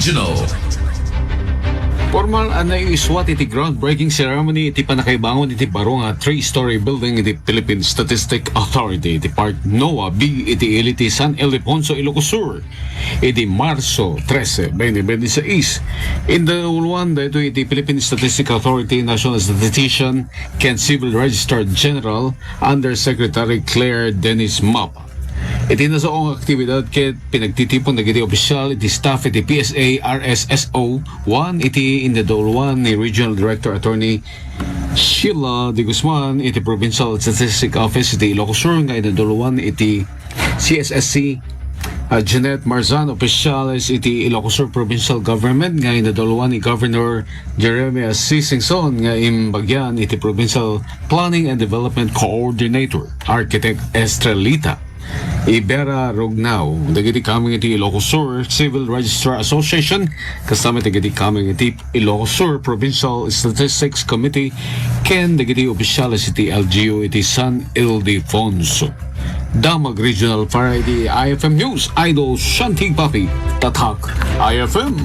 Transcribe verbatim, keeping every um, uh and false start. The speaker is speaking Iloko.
Regional. Formal a naisuat iti groundbreaking ceremony iti pannakaibangon iti baro nga three-story building iti Philippine Statistic Authority iti Park NOAA B iti ili ti San Ildefonso, Ilocos Sur, iti Marso trese, twenty twenty-six. Indauluan daytoy iti Philippine Statistic Authority National Statistician ken Civil Registrar General Undersecretary Claire Dennis Mapa. Iti nasao nga aktibidad ket pinagtitipon dagiti opisyal iti staff iti P S A R S S O one iti indauluan ni Regional Director Attorney Sheila De Guzman iti Provincial Statistic Office iti Ilocos Sur nga indauluan iti C S S C, a Jeanette Marzan, opisyales iti Ilocos Sur Provincial Government nga indauluan ni Governor Jeremias C. Singson nga imbagian iti Provincial Planning and Development Coordinator, Architect Estrelita Ibera Rugnao, dagiti kameng iti Ilocos Sur Civil Registrar Association, kasta met dagiti kameng iti Ilocos Sur Provincial Statistics Committee, ken dagiti opisyales iti L G U iti San Ildefonso. Damag Regional para iti I F M News, Idol Shanti Papi, Tatak I F M.